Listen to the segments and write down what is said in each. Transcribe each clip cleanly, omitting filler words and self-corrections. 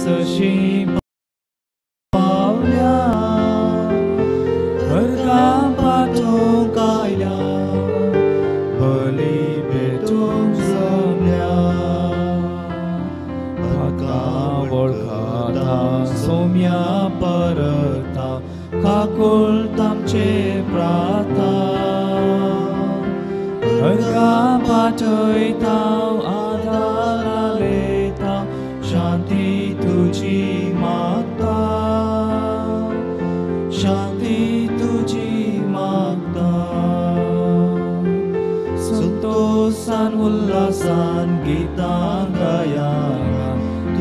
सशी पावल्या हरका पाठोवंक आयल्या बली भेटूंक जमल्या म्हाका वळखता सोम्या परता काकुळट आमचे प्राता हरका पाठयता आदारा लेता शांती तुजी मागता शांती तुजी मागता संतोषान उल्हासान गितां गायाना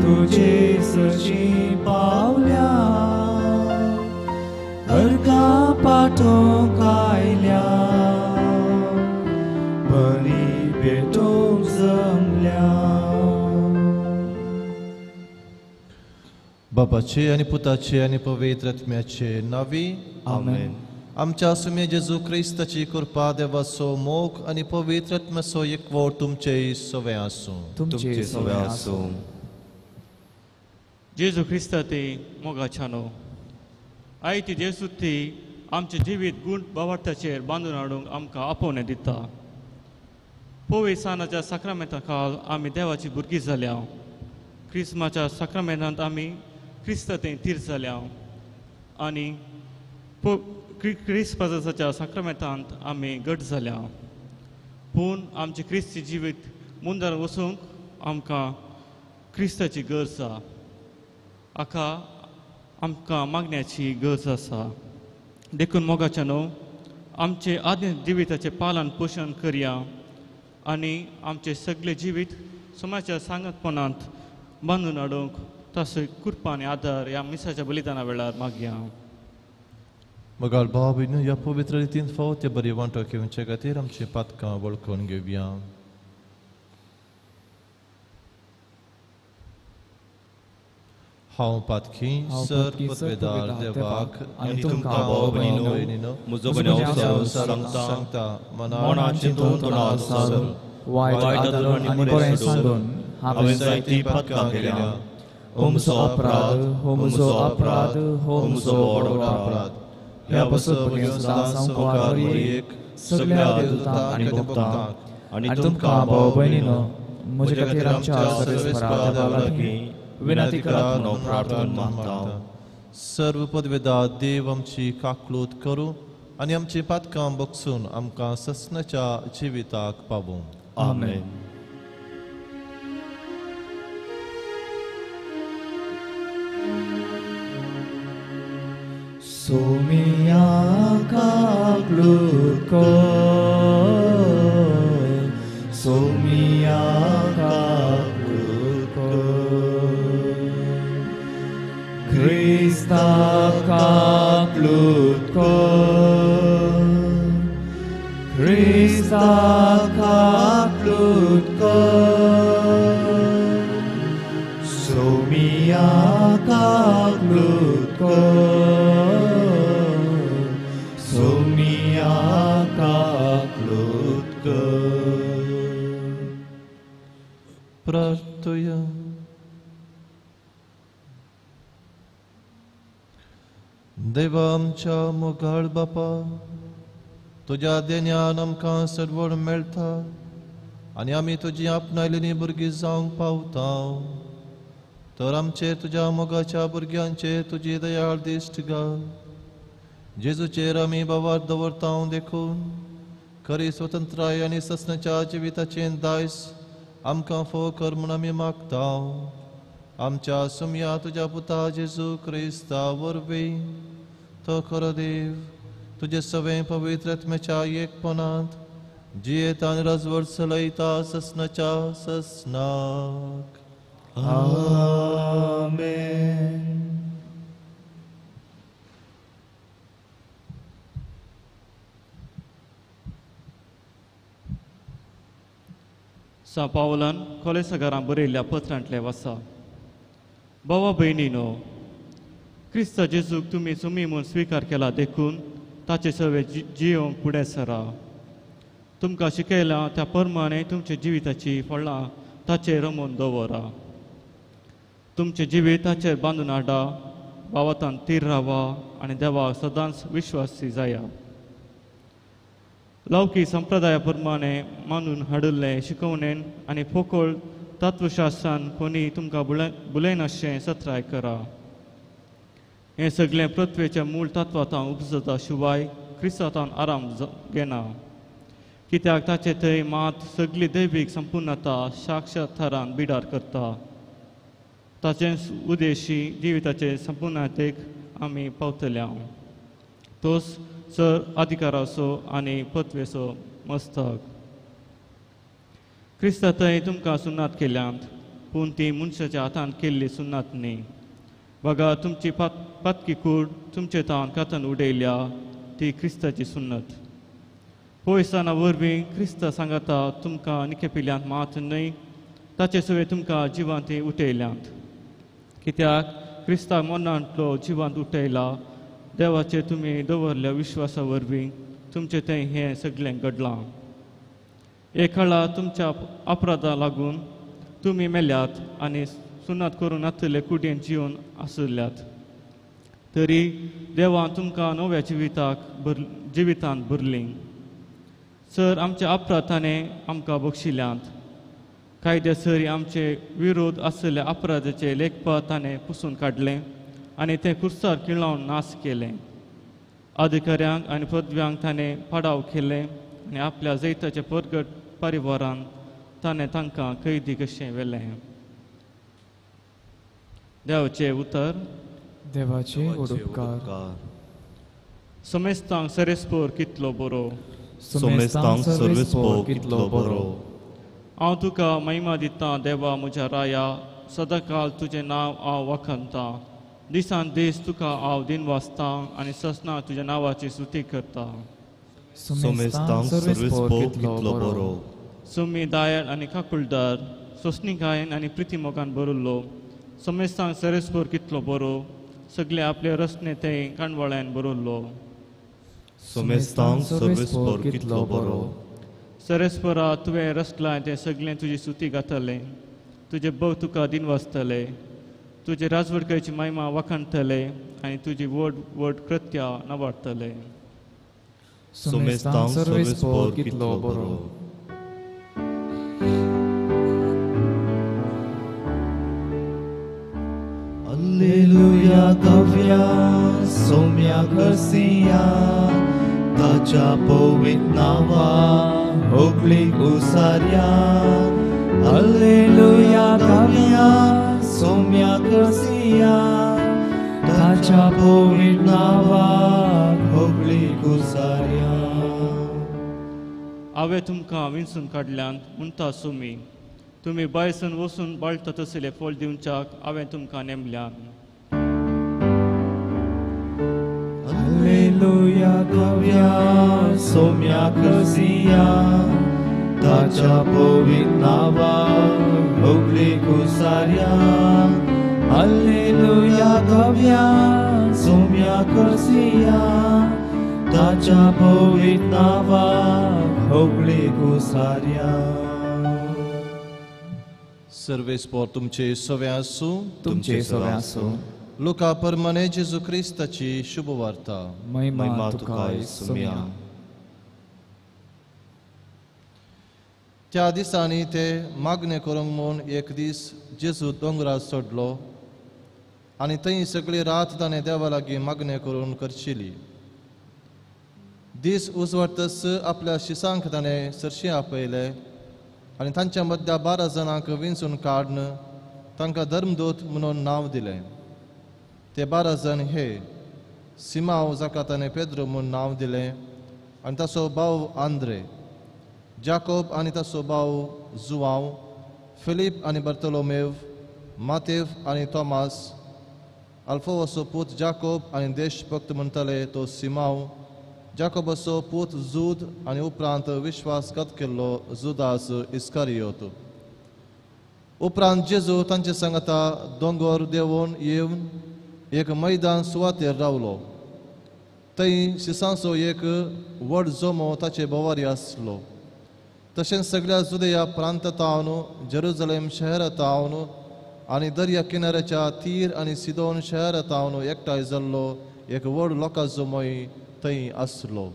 तुजे सशी पावल्या हरका पाठोवंक आयल्या बली भेटूंक जमल्या. बापाचे आनी पुताचे आनी पवित्र आत्म्याचे नांवी आमेन. आमच्या सुमे जेजू क्रिस्ताची कृपा, देवाचो मोग आनी पवित्र आत्म्याचो एकवट तुमचे सवे आसूं. तुमचे सवे आसूं. जेजू क्रिस्ता ते मोगाच्यानो आई ती जेजू ती आमचें जिवीत गुण बावार्थाचेर बांदून हाडूंक आमकां आपोवणें दिता. पवित्र सानाच्या साक्रामेंता खाल आमी देवाची भुरगीं जाल्या. क्रिस्माच्या साक्रामेंतांत आमी क्रिस्ता थंय तीर जाल्या आनी क्रिस्पाच्या साक्रामेंतांत आमी घट जाल्या. पूण आमचें क्रिस्ती जिवीत मुंदार वचूंक आमकां क्रिस्ताची गरज आसा. हाका आमकां मागण्याची गरज आसा. देखून मोगाच्या न्हू आमचे आदल्या जिविताचें पालन पोशण करया आनी आमचें सगळें जिवीत समाजाच्या सांगतपणांत बांदून हाडूंक ताचो कृपा आनी आदार ह्या मिसाच्या बलिदाना वेळार मागया. मोगाळ भाव भयणींनो, ह्या पवित्र रितीन फावो ते बरी वांटो घेवचे खातीर आमची पातकां वळखून घेवया. हांव पातकी सर पदवेदार देवाक आनी तुमकां भाव भयणींनो म्हजो गुन्यांव सांगता मनान चिंतून तोंडान सांगून वायट आदरून आनी बरें सांगून हांवें जायतीं पातकां केल्या. हो म्हजो अपराध, हो म्हजो अपराध, हो म्हजो व्हड अपराध. ह्या पासत सदां संवसार सगळ्या देवतांक आनी भक्तांक आनी तुमकां भाव भयणींनो म्हजे खातीर आमच्या सर्वेस्परा देवा लागीं विनंती करात म्हणून प्रार्थना मागता. सर्व पदवेदार देव आमची काकलूत करूं आनी आमची पातकां बगसून आमकां ससनाच्या जिविताक पावूं. आमेन. सोमिया काकलूत कर, सोमिया काकलूत कर, क्रिस्ता काकलूत कर, क्रिस्ता काकलूत कर, सोमिया काकलूत कर, सोमिया काकलूत कर. प्रार्थया. देवा आमच्या मोगाळ बापा, तुज्या देण्यान आमकां सरवण मेळटा आनी आमी तुजी आपणायलेली भुरगीं जावंक पावता. तर आमचेर तुज्या मोगाच्या भुरग्यांचेर तुजी दयाळ दिश्ट घाल. जेजूचेर आमी बावार दवरता देखून खरी स्वतंत्राय आनी ससनाच्या जिविताचें दायज आमकां फोव कर म्हूण आमी मागता. आमच्या सुमया तुज्या पुता जेजू क्रिस्ता वरवीं तो खरो देव तुजे सवें पवित्र आत्म्याच्या एकपणांत जियेत आनी राजवट चलयता ससनाच्या ससनाक. आमेन. सां पावलान कोलेसगारां बरयल्ल्या पत्रांतलें वाचा. भावा भयणीनो, क्रिस्त जेजूक तुमी सुमी म्हूण स्विकार केला देखून ताचे सवे जियोवंक फुडें सरा. तुमकां शिकयलां त्या प्रमाणे तुमच्या जिविताची फळां ताचेर रमोवन दवरा. तुमचें जिवीत ताचेर बांदून हाडा, बावातान तीर रावा आनी देवाक सदांच विश्वासी जाया. लौकीक संप्रदाया प्रमाणे मानून हाडिल्लें शिकवणेन आनी पोकळ तत्वशास्त्रान कोणी तुमकां बुलयनाशें सत्राय करा. हें सगळें पृथ्वेच्या मूळ तत्वांत उपजता शिवाय क्रिस्तांत आराम घेना, कित्याक ताचे थंय मात सगळी दैवीक संपूर्णता साक्षात्कारान बिडार करता. ताचे उद्देशी जिविताचे संपूर्णतेक आमी पावतले. तोच सर अधिकाराचो आनी पत्वेचो मस्तक. क्रिस्ता थंय तुमकां सुन्नात केल्यांत, पूण ती मनशाच्या हातान केल्ली सुन्नात न्ही. बघा, तुमची पातकी कूड तुमचे तावन कातन उडयल्या ती क्रिस्ताची सुन्नत. पयसाना वरवीं क्रिस्त सांगाता तुमकां निकेपिल्यांत मात न्हय, ताचे सवें तुमकां जिवांत उठयल्यांत. कित्याक क्रिस्ताक मरणांतलो जिवांत उठयला, देवाचे तुमी दवरल्या विश्वासा वरवीं तुमचें थंय हें सगळें घडलां. एक काळा तुमच्या अपराधा लागून तुमी मेल्यात आनी सुन्नात करूं नातले कुडीन जिवन आसल्यात, तरी देवान तुमकां नव्या जिवितांत भरली. सर आमच्या अपराध ताणें आमकां बक्षिल्यांत. कायद्या सरी आमचे विरोध आशिल्ल्या अपराधाचे लेखपात ताणें पुसून काडलें आनी तें कुर्सार किळावन नाश केलें. अधिकाऱ्यांक आनी पदव्यांक ताणें पाडाव केलें आनी आपल्या जैताच्या परगट परिवारान ताणें तांकां कैदी कशें व्हेलें. देवाचें उतर. देवाचे उपकार. समेस्तांक सरेस्पोर कितलो बरो, समेस्तांक सर्वेस्पोर कितलो बरो. हांव तुका महिमा दितां देवा म्हज्या राया, सदांकाल तुजें नांव हांव वखणतां. दिसान दीस तुका हांव दिन वाचतां आनी ससना तुज्या नांवाची स्तुती करता. समेस्तांक सर्वेस्पोर कितलो बरो. सुमी दायल आनी काकुळदार, सोंसणीकायेन आनी प्रिती मोगान भरिल्लो, समेस्तांक सर्वेस्पोर कितलो बरो, सगळे आपले रचने ते काणवाळ्यान बरयल्लो. समेस्तांक सर्वेस्पोर कितलो बरो. सर्वेस्पोरा तुवें रचलां तें सगळें तुजी स्तुती गातलें, तुजें भक्त तुका दिन वाचतले, तुजे राजवटकायची महिमा वाखाणतले आनी तुजी व्हड व्हड कृत्या नवाडतले. समेस्तांक सर्वेस्पोर कितलो बरो. Alleluia गव्या सोम्या करसिया, ताच्या पवित्र नांवा होगळीक उसार्या. Alleluia गव्या सोम्या करसिया, ताच्या पवित्र नांवा होगळीक उसार्या. हांवें तुमकां विंचून काडल्यांत म्हणटा सुमी, तुमी भायरसून वचून बाळटा तसलें फळ दिवच्याक हांवें तुमकां नेमल्यान. Alleluia गव्या सोम्या करसिया, ताच्या पवित्र नांवा होगळीक उसार्या. Alleluia गव्या सोम्या करसिया, ताच्या पवित्र नांवा होगळीक उसार्या. सर्वेस्पोर तुमचे सवे आसूं. तुमचे सवे आसूं. लुका परमाने जेजू क्रिस्ताची शुभवार्ता. महिमा तुका सुम्या. त्या दिसांनी ते मागणें करूंक म्हूण एक दीस जेजू दोंगरार चडलो आनी थंय सगळी रात ताणें देवा लागीं मागणें करून करशिली. दीस उजवाडतच आपल्या शिसांक ताणें सरशी आपयले आनी तांच्या मदल्या 12 जाणांक विंचून काडून तांकां धर्मदूत म्हणून नांव दिलें. ते 12 जाण हे: सिमांव जाका ताणें पेद्रो म्हूण नांव दिलें आनी ताचो भाव आंद्रे, जाकोब आनी ताचो भाव जुवांव, फिलीप आनी बर्तलोमेव, मातेव आनी थॉमास, अल्फोवाचो पूत जाकोब आनी देशभक्त म्हणटाले तो सिमांव, जाकोबाचो पूत जूद आनी उपरांत विश्वासघात केल्लो जुदास इस्कारियोत. उपरांत जेजू तांचे सांगाता दोंगर देंवोन येवन एक मैदान सुवातेर रावलो. थंय शिसांचो एक व्हड जमो ताचे भोंवारी आसलो. तशेंच सगळ्या जुदया प्रांतांत जेरुजलेम शहरांत आनी दर्या किनाऱ्याच्या तीर आनी सिदोन शहरांत हांव एकठांय जाल्लो एक व्हड लोकांचो मोय थंय आसलो.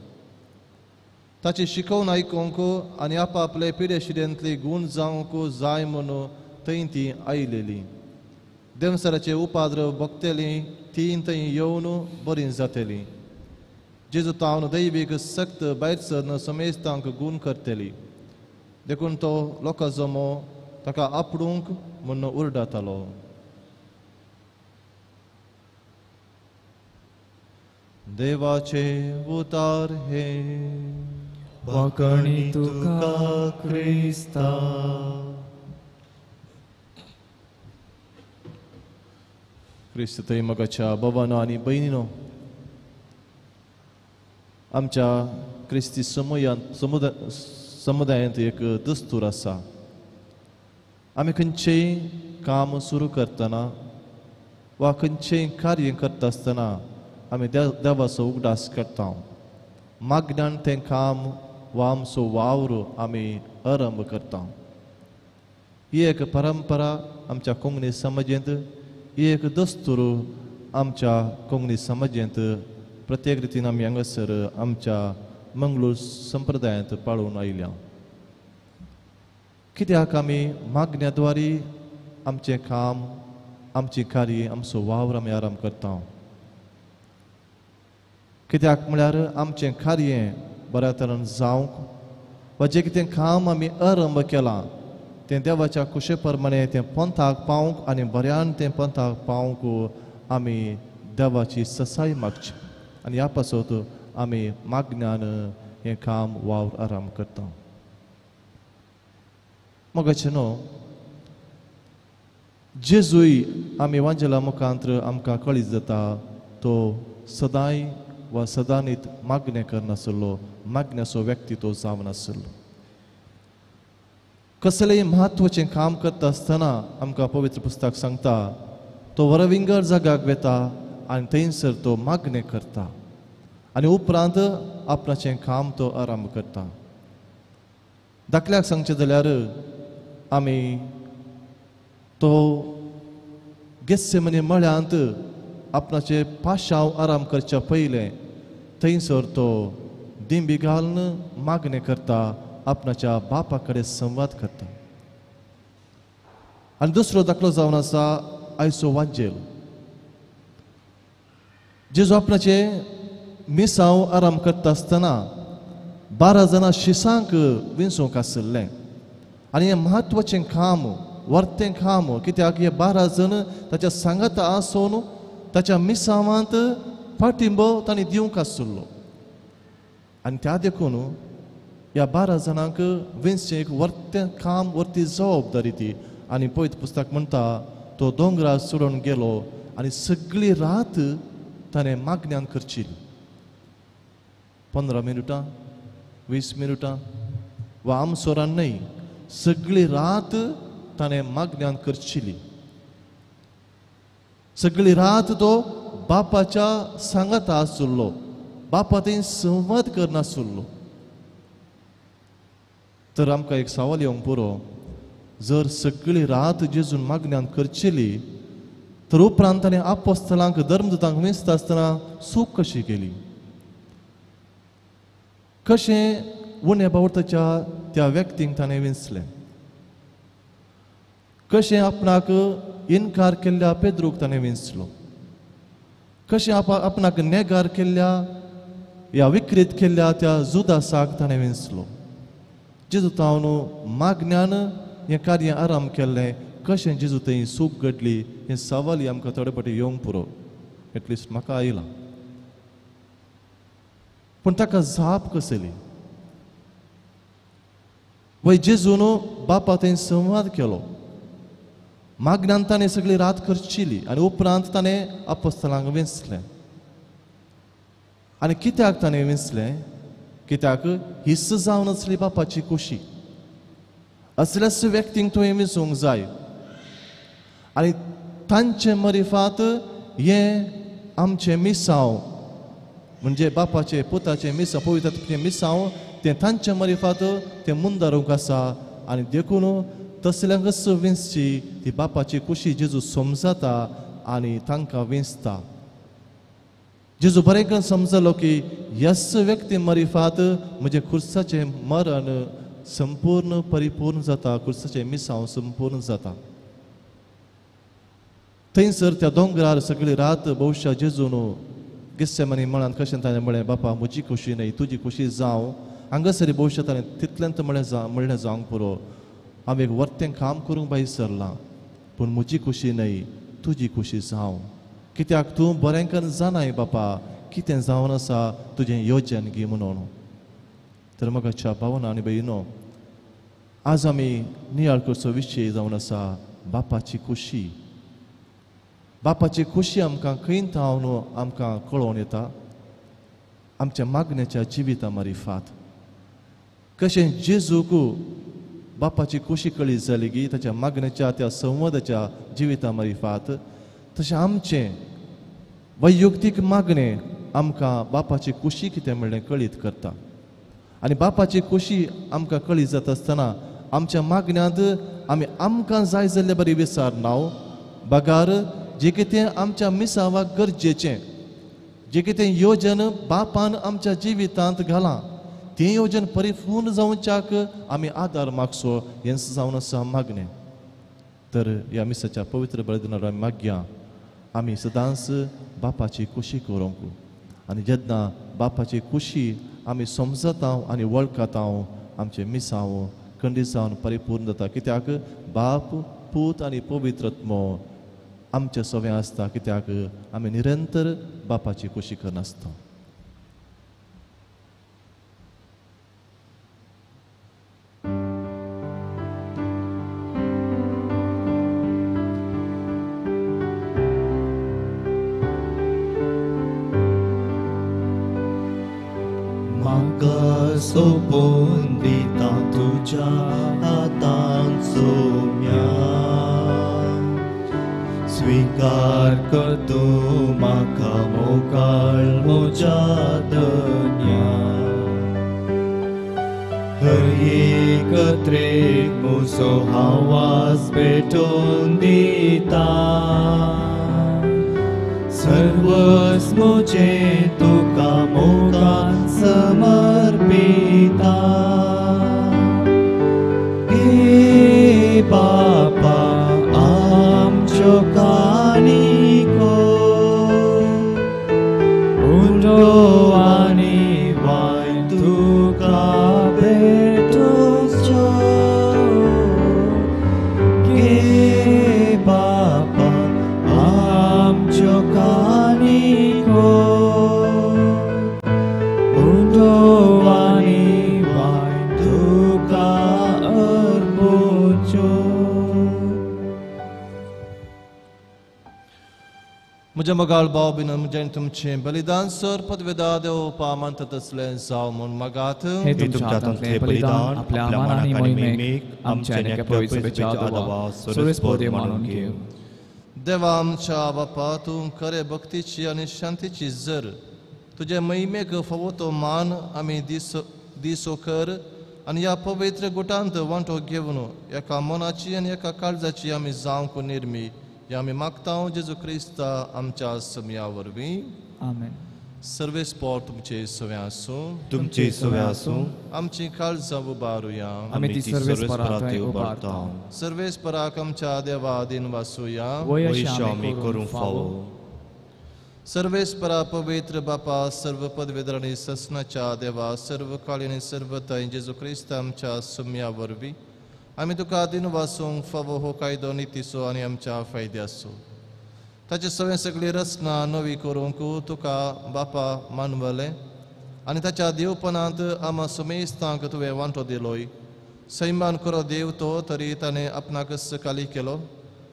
ताची शिकोवन आयकूंक आनी आपापले पिडेशिडेंतली गूण जावंक जाय म्हणून थंय ती आयलेली. देंवसराचे उपाद्रव भोगतली ती थंय येवन बरी जातली. जेजू तावन दैवीक सक्त भायर सरन समेस्तांक गूण करतली. देखून तो लोकां जमो ताका आपडूंक म्हूण उरडातालो. देवाचे उतार हे वाकणी तुका क्रिस्ता. क्रिस्त थंय मगाच्या बाबानो आनी भयणीनो, आमच्या क्रिस्ती समुदायांत एक दस्तूर आसा. आमी खंयचेंय काम सुरू करतना वा खंयचेंय कार्य करता आसतना आमी देवाचो उगडास करता. मागण्यान तें काम वा आमचो वावर आमी आरंभ करता. ही एक परंपरा आमच्या कोंकणी समाजेंत, ही एक दस्तूर आमच्या कोंकणी समाजेंत प्रत्येक रितीन आमी हांगासर आमच्या मंगळूर संप्रदायांत पाळून आयल्या. कित्याक आमी मागण्या द्वारी आमचें काम, आमची कार्य, आमचो वावर आमी आराम करता. कित्याक म्हळ्यार आमचें कार्य बऱ्या तरेन जावंक वा जें कितें काम आमी आरंभ केलां तें देवाच्या कुशे प्रमाणे तें पंथाक पावंक आनी बऱ्यान तें पंथाक पावंक आमी देवाची ससाय मागची आनी ह्या पासत आमी मागण्यान हें काम वावर आराम करता. मगाचें न्हू जेजूय आमी वांजेला मुखांत आमकां कळीत जाता तो सदांय वा सदांनीत मागणें करनासलो, मागण्याचो व्यक्ती तो जावन आसलो. कसलेंय म्हत्वाचें काम करता आसतना आमकां पवित्र पुस्तक सांगता तो वरविंगड जाग्याक वेता आनी थंयसर तो मागणें करता आनी उपरांत आपणाचें काम तो आरंभ करता. दाखल्याक सांगचें जाल्यार आमी तो गेत्सेमनी मळ्यांत आपणाचे पाशांव आराम करच्या पयलें थंयसर तो दिंबी घालून मागणें करता, आपणाच्या बापा कडेन संवाद करता. आनी दुसरो दाखलो जावन आसा आयचो वांजेल. जेजू आपणाचे मिसांव आराम करता आसतना 12 जाणां शिसांक विंचूंक आशिल्लें आनी हें म्हत्वाचें काम, वर्तें काम, कित्याक हे 12 जण ताच्या सांगाता आसून ताच्या मिसावांत पाठिंबो तांणी दिवंक आशिल्लो. आनी त्या देखून ह्या 12 जाणांक विंचचें एक वर्तें काम, वर्ती जबाबदारी ती. आनी पवित्र पुस्तक म्हणटा तो दोंगरार चडून गेलो आनी सगळी रात ताणें मागण्यान करची. 15 मिनुटां, 20 मिनुटां वा आमसोरान न्हय, सगळी रात ताणें मागण्यान करचिली. सगळी रात तो बापाच्या सांगाता आशिल्लो, बापा थंय संवाद करनाशिल्लो. तर आमकां एक सवाल येवंक पुरो, जर सगळी रात जेजून मागण्यान करचेली तर उपरांत ताणें आपोस्तलांक धर्मदूतांक विंचता आसतना चूक कशी केली? कशें उण्या बावडताच्या त्या व्यक्तींक ताणें विंचलें? कशें आपणाक इनकार केल्ल्या पेद्रूक ताणें विंचलो? कशें आपणाक नेगार केल्ल्या या विकृत केल्ल्या त्या जुदासाक ताणें विंचलो? जेजू तावन मागण्यान हें कार्य आराम केल्लें, कशें जेजू थंय चूक घडली हें सवाल आमकां थोडे फावटी येवंक पुरो, एटलिस्ट म्हाका आयलां. पूण ताका जाप कसली? वय जेजून बापा थंय संवाद केलो, मागण्यान ताणें सगळी रात खर्चिली आनी उपरांत ताणें आपोस्तलांक विंचलें. आनी कित्याक ताणें विंचलें? कित्याक his जावन आसली बापाची खोशी. असल्याच व्यक्तींक तुवें विंचूंक जाय आनी तांचे मरिफात हें आमचें मिसांव, म्हणजे बापाचें पुताचें मिसांव, पवित्र मिसांव तें तांचे मरिफात तें मुंदारूंक आसा. आनी देखून तसल्यांकच विंचची ती बापाची कुशी जेजू समजता आनी तांकां विंचता. जेजू बरें करून समजलो की ह्याच व्यक्ती मरिफात म्हजें खुर्साचें मरण संपूर्ण परिपूर्ण जाता, खुर्साचें मिसांव संपूर्ण जाता. थंयसर त्या दोंगरार सगळी रात भोवशा जेजून गेस्सेमनी मळान कशें ताणें म्हळें, बापा म्हजी खुशी न्हय तुजी खुशी जावं. हांगासर भोवशा ताणें तितलेंत म्हणलें जावंक पुरो, हांव एक वर्तें काम करूंक भायर सरलां, पूण म्हजी खुशी न्हय तुजी खुशी जावं. कित्याक तूं बरें करून जाणाय बापा कितें जावन आसा तुजें योजन गी म्हणून. तर म्हाका भावना आनी भयणो, आज आमी नियाळ करचो विशय जावन आसा बापाची खुशी. बापाची खुशी आमकां खंय थावन आमकां कळोवन येता? आमच्या मागण्याच्या जिविता मारिफात. कशें जेजूक बापाची खुशी कळी जाली की ताच्या मागण्याच्या त्या संवादाच्या जिविता मारिफात, तशें आमचें वैयक्तीक मागणें आमकां बापाची खुशी कितें म्हणलें कळीत करता. आनी बापाची खुशी आमकां कळीत जाता आसतना आमच्या मागण्यांत आमी आमकां जाय जाल्ले बरी विसरना, बगार जें कितें आमच्या मिसावाक गरजेचें, जें कितें योजन बापान आमच्या जिवितांत घालां तें योजन परिपूर्ण जावच्याक आमी आदार मागचो, हेंच जावन आसा मागणें. तर ह्या मिसाच्या पवित्र बलिदानार आमी मागया आमी सदांच बापाची खुशी करूंक. आनी जेन्ना बापाची खुशी आमी समजता आनी वळखता आमचें मिसांव खंडीत जावन परिपूर्ण जाता. कित्याक बाप, पूत आनी पवित्र आत्मो आमचे सवें आसता, कित्याक आमी निरंतर बापाची खुशी करनासता. म्हाका सोंपून दिता तुज्या हातान सोम्या, स्वीकार कर तूं म्हाका मोगाळ म्हज्या धन्या. हर एक त्रेक म्हजो आवाज पेटोवन दिता, सर्वस म्हजें तुका मोगान समर्पिता. घे बापा आमच्यो काणिको, उंडो आनी वायन तुका भेटोवच्यो. घे बापा आमच्यो काणिको, उंडो आनी वायन तुका अर्पुच्यो. म्हज्या मोगाळ भाव बीन म्हजें तुमचें बलिदान सर पदवेदा देव मानता तसलें जावं म्हूण मागात. हे तुमच्या हातांतलें बलिदान आपल्या मान आनी मोहिमेक आमच्या आनी पवित्र सभेच्या आदावा सर्वेस्पोर मानून घेवं. देवा आमच्या बापा, तूं खरे भक्तीची आनी शांतीची जर तुजे महिमेक फावो तो मान आमी दिसो कर आनी ह्या पवित्र गुटांत वांटो घेवन एका मनाची आनी एका काळजाची आमी जावंक निर्मी ह्या आमी मागता जेजू क्रिस्ता आमच्या समया वरवीं. आमेन. सर्वेस्पोर तुमचे सवें आसूं, तुमचे सवें आसूं. आमची काळजां उबारुया, आमी ती सर्वेस्परा थंय उबारता. सर्वेस्पराक आमच्या देवा अधीन वासूया, वयश आमी करूंक फावो. सर्वेस्परा पवित्र बापा, सर्व पदवेदर आनी ससनाच्या देवा, सर्व काळी आनी सर्व थंय जेजू क्रिस्त आमच्या सुम्या वरवीं आमी तुका अधीन वासूंक फावो हो कायदो नितीचो आनी आमच्या फायद्याचो. ताचे सवें सगळी रचना नवी करूंक तुका बापा मानवलें आनी ताच्या देवपणांत आमा सुमेस्तांक तुवें वांटो दिलोय. सैमान खरो देव तो तरी ताणें आपणाकच काली केलो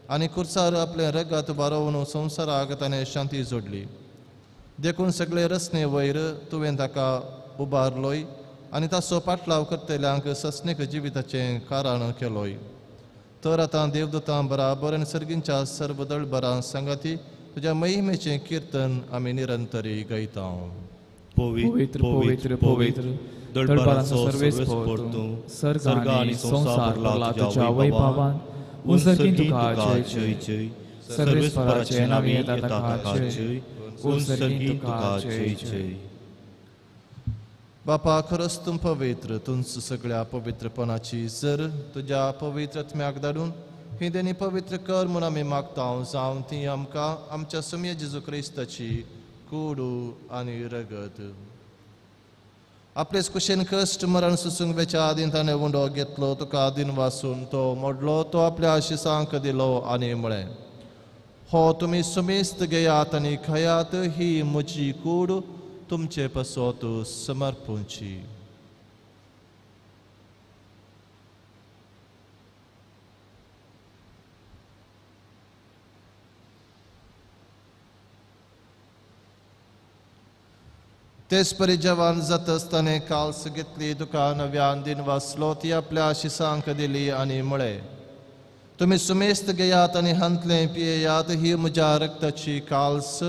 आनी खुर्सार आपलें रगत बारोवन संवसाराक ताणें शांती जोडली. देखून सगळे रचने वयर तुवें ताका उबारलोय आनी ताचो पाटलाव करतल्यांक सस्नीक जिविताचें कारण केलोय. तर आतां देवदूतां बराबर आनी सर्गींच्या सर्व दळबरां सांगाती तुज्या महिमेचें किर्तन आमी निरंतरी गायता. पवित्र पवित्र पवित्र दळबाराचो सर्वेस्पर तूं, सर्ग आनी संवसार भरला तुज्या वैभवान. उंसर्गीं तुका जय जय, सर्वेस्पराचे नांव येता ताका जय, उंसर्गीं तुका जय जय. बापा खरंच तूं पवित्र, तूंच सगळ्या पवित्रपणाची जर तुज्या पवित्र आत्म्याक धाडून ही देणी पवित्र कर म्हूण आमी मागता जावं ती आमकां आमच्या सुमये जेजू क्रिस्ताची कुडू आनी रगत. आपलेच कुशेन कश्ट मरण सुसूंक वेच्या आदीन ताणें उंडो घेतलो, तुका आदीन वासून तो मोडलो, तो आपल्या शिसांक दिलो आनी म्हळें, हो तुमी सुमेस्त घेयात आनी खायात, ही म्हजी कूड तुमचे पासत समर्पूंची. तेच परी जवान जातच ताणें काल्स घेतली, तुका नव्यान दिन वाचलो, ती आपल्या शिसांक दिली आनी म्हळें, तुमी सुमेस्त घेयात आनी हांतलें पियेयात, ही म्हज्या रक्ताची काल्स,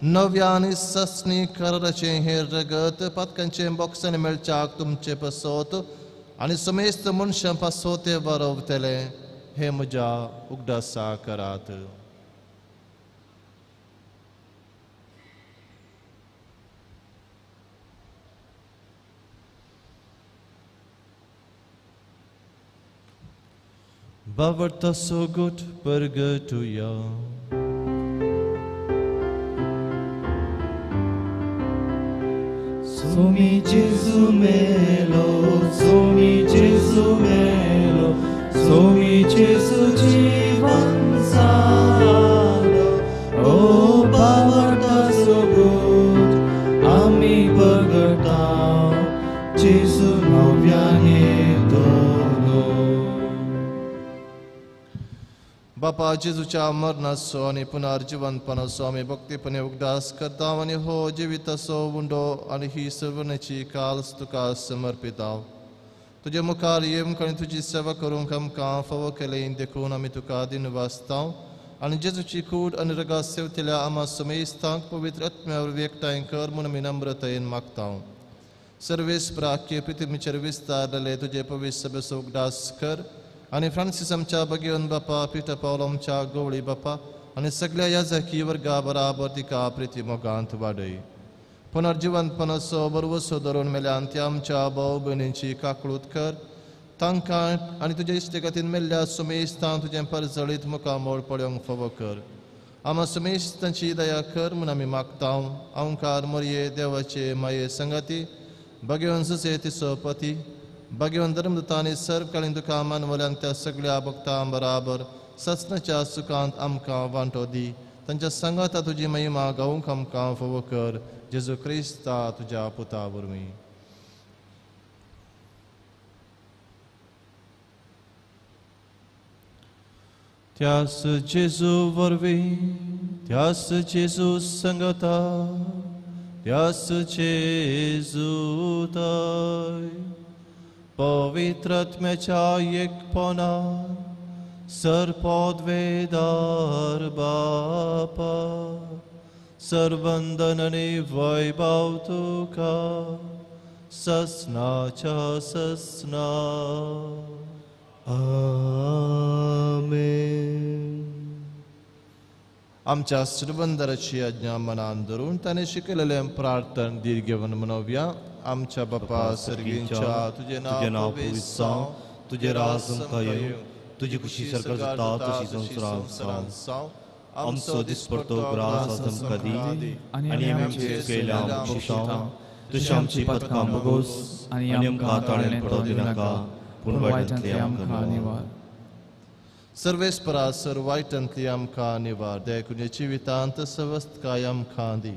नव्या आनी ससणी कराराचें हें रगत पातकांचें बोक्सांनी मेळच्याक तुमचे पासत आनी सुमेस्त मनशां पासत तें बरोवतलें, हें म्हज्या उगडासा करात. बावडता सोगूट परगटुया. Sumi Gesù melo, Sumi Gesù melo, Sumi Gesù jivan salo. O bavarta sogut, ami pagataw, Gesù novyane tono. बापा जेजूच्या मरणाचो आनी पुनर्जिवंतपणाचो आमी भक्तीपणे उगडास करता आनी हो जिविताचो उंडो आनी ही सर्वणेची काल्स तुका समर्पिता. तुजे मुखार येवंक आनी तुजी सेवा करूंक आमकां फावो केलें देखून आमी तुका दिनवासता आनी जेजूची कूड आनी रगात सेवतल्या आमा समेस्तांक पवित्र आत्म्या वरवीं एकठांय कर म्हूण आमी नम्रतायेन मागता. सर्वेस्पराक्य पृथ्वीचेर विस्तारलेले तुजे पवित्र सभेचो उगडास कर आनी फ्रांसीस आमच्या बगेवन बापा, पिटर पावल आमच्या गवळी बापा आनी सगळ्या याजकी वर्गा बराबर तिका प्रिती मोगांत वाडय. पुनर्जिवंतपणाचो बरवसो धरून मेल्यान त्या आमच्या भाव भयणींची काकळूत कर, तांकां आनी तुज्या इश्टे खातीर मेल्ल्या सुमेस्तांक तुजें परजळीत मुखामळ पळोवंक फावो कर. आमा सुमेस्तांची दया कर म्हूण आमी मागता. अंकार मोरये देवाचे माये संगाती बगेवन जुसे तिचो पती भाग्यवन धर्मदूतांनी सर्वकालीन तुका मानवल्यान त्या सगळ्या भक्तां बराबर ससनाच्या सुखांत आमकां वांटो दी. तांच्या सांगाता तुजी महिमा गावंक आमकां फावो कर, जेजू क्रिस्ता तुज्या पुता वरवीं. त्यास जेजू वरवीं, त्यास जेजू संगता, त्यास जेजू ताय पवित्र आत्म्याच्या एकपणान सर्पद्वेदार बापा सर्वंदन आनी वैभव तुका ससनाच्या ससना. आमेन. आमच्या श्रीबंदराची आज्ञा मनान धरून ताणें शिकयलेलें प्रार्थन धीर घेवन म्हणोवया. आमच्या बापा सर्गींच्या, तुजें नांव पवित्र जावं, तुजें राज आमकां येवं, तुजी खुशी सरकार जाता तशी संवसारांत जावं. आमचो दिसपडतो ग्रास आज आमकां दी आनी आमी आमचे केल्या आमकां शितां तशी आमची पथकां बगोस आनी आमकां ताळ्यान पडो दिनाका, पूण वायटांतली आमकां निवार. सर्वेस्परा सर वायटांतली आमकां निवार, देखून जिवितांत सवस्तकाय आमकां दी.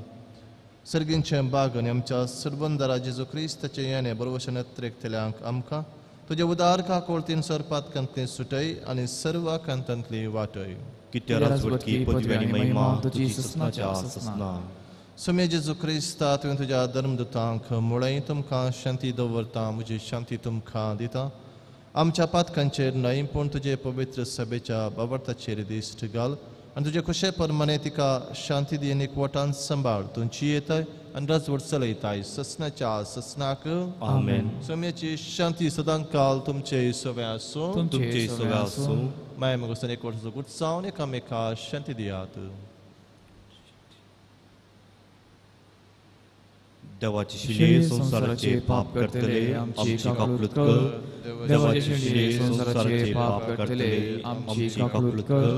सर्गींचें बाग आनी आमच्या सरबंदरा जेजू क्रिस्ताचें येणें बरवशें नत्रेकतल्यांक आमकां तुजे उदार काकोळतीन सरपातकांतली सुटय आनी सर्व कांतांतली वाटय. कित्या राजवटकी पदवी आनी महिमा तुजी ससनाच्या ससना. सुमे जेजू क्रिस्ता, तुवें तुज्या धर्मदूतांक मुळें तुमकां शांती दवरता, म्हजी शांती तुमकां दिता. आमच्या पातकांचेर न्हय पूण तुजे पवित्र सभेच्या बाबर्ताचेर दिश्ट घाल आनी तुजे खुशे प्रमाणे तिका शांती दी आनी एकवटान सांबाळ. तूं जियेताय आनी राजवट चलयताय ससनाच्या ससनाक आमेन. सोम्याची शांती सदांकाल तुमचे सवे आसूं. तुमचे सवे आसूं. माय मगोसन एक वर्साचो गुटसावन एकामेका शांती दियात. देवाची शिले संवसाराचे पाप करतले आमची काकूळत कर. देवाची शिले संवसाराचे पाप करतले आमची काकूळत कर.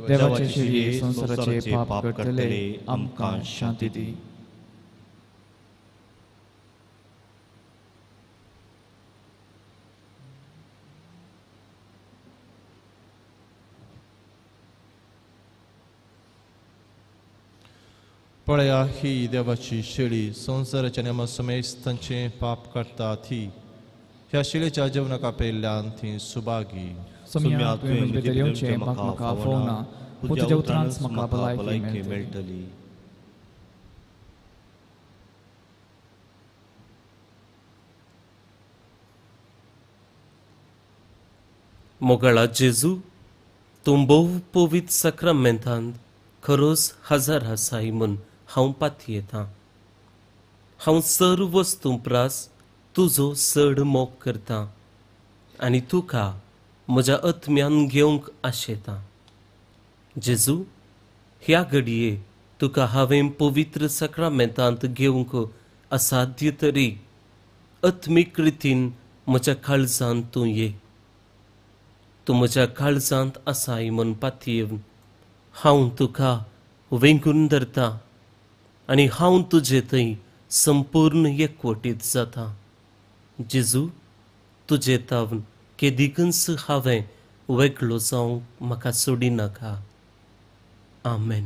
देवाची शिले संवसाराचे पाप करतले आमकां शांती दी. पळया ही देवाची शेळी संवसाराच्या नेमा समेस्तांचें पाप काडटा ती ह्या शेळीच्या जेवणाक आपयल्ल्यान ती सुभागी. सोम्या तुवें म्हजे भितर येवचें म्हाका म्हाका फावना, पूण तुज्या उतरानच म्हाका भलायकी मेळटली. मोगाळा जेजू, तूं भोव पवित्र साक्रामेंतांत खरोच हजार आसाय म्हूण हांव पातयेतां. हांव सर्व वस्तूं प्रास तुजो चड मोग करतां आनी तुका म्हज्या आत्म्यान घेवंक आशेतां. जेजू, ह्या घडये तुका हांवें पवित्र साक्रामेंतांत घेवंक असाध्य तरी आत्मीक रितीन म्हज्या काळजांत तूं ये. तूं म्हज्या काळजांत आसाय म्हूण पातयेवन हांव तुका वेंगून धरता आनी हांव तुजे थंय संपूर्ण एकवटीत जाता. जेजू, तुजे तावन केदिकूच हांवें वेगळो जावंक म्हाका सोडिनाका. आमेन.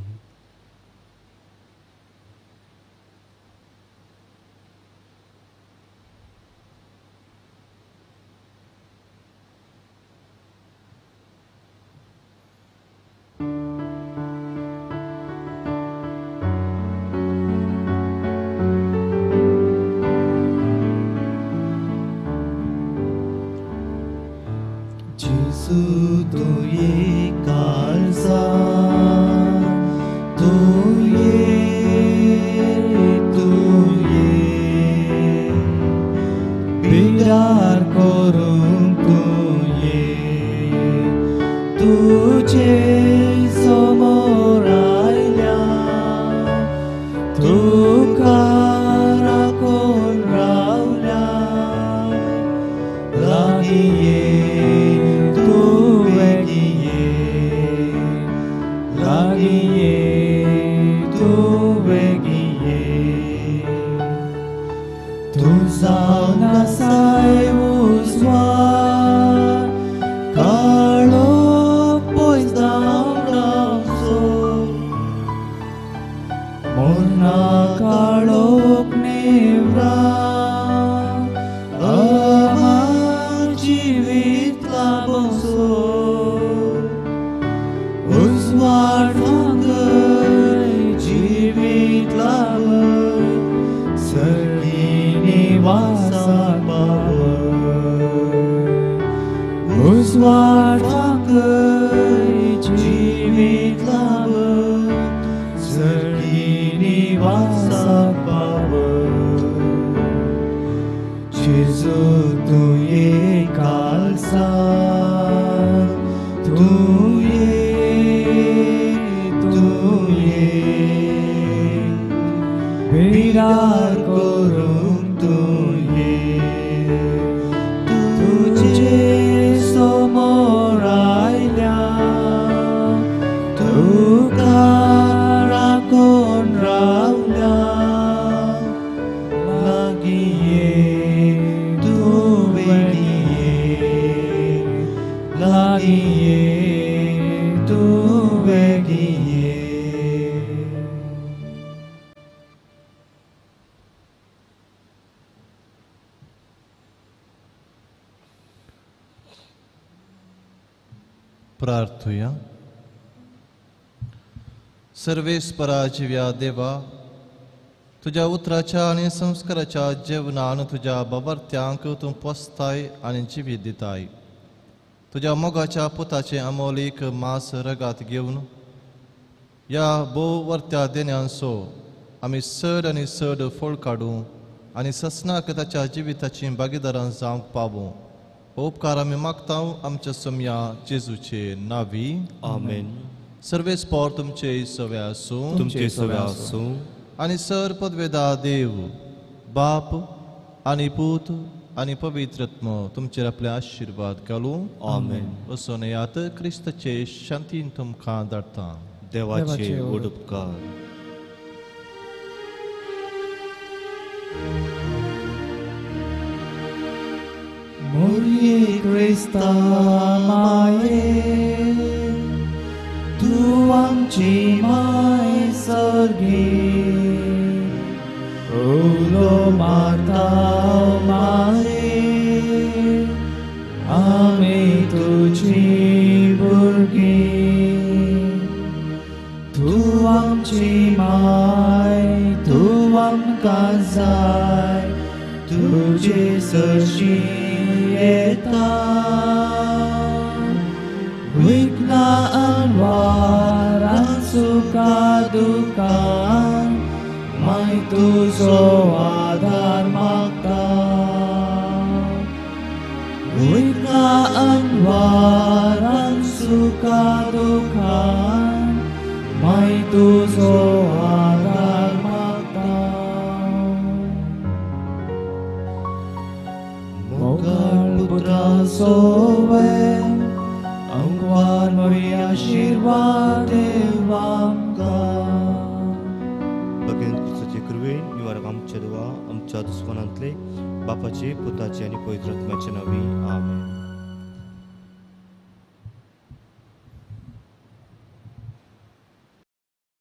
प्रार्थुया. सर्वेस्परा जिव्या देवा, तुज्या उतराच्या आनी संस्काराच्या जेवणान तुज्या बाबर्त्यांक तूं पोसताय आनी जिवीत दिताय. तुज्या मोगाच्या पुताचें अमोलीक मांस रगात घेवन ह्या भोव वर्त्या देण्यांचो आमी चड आनी चड फळ काडूं आनी ससनाक ताच्या जिविताची भागीदारां जावंक पावूं. उपकार आमी मागता आमच्या सोम्या जेजूचे नावी. आमेन. सर्वेस पोर तुमचे सवे आसूं. तुमचे सवे आसूं. आनी सर पदवेदा देव बाप आनी पूत आनी पवित्र आत्मो तुमचेर आपले आशिर्वाद घालूं. आमेन. वचून येयात, क्रिस्ताचे शांतीन तुमकां धाडटा. देवाचे व्हड उपकार. मोरये क्रिस्ता माये तूं आमची माय सर्गी उलो मारता माये आमी तुजी भुरगीं. तूं आमची माय तूं आमकां जाय तुजे सरशी येता. विघ्ना अनवारान सुखा दुखान माय तुजो आदार मागता. विघ्ना अनवारान सुखा दुखान माय तुजो आदार मागता. मोगाळ पुत्रा सोवे अंकवार मोरी आशिर्वाद देवांकां. भगेन क्रिस्ताचे कृपेन निवारक आमच्या देवा आमच्या दुस्मानांतले बापाचे पुताचे आनी पवित्र आत्म्याचे नांवी. आमेन.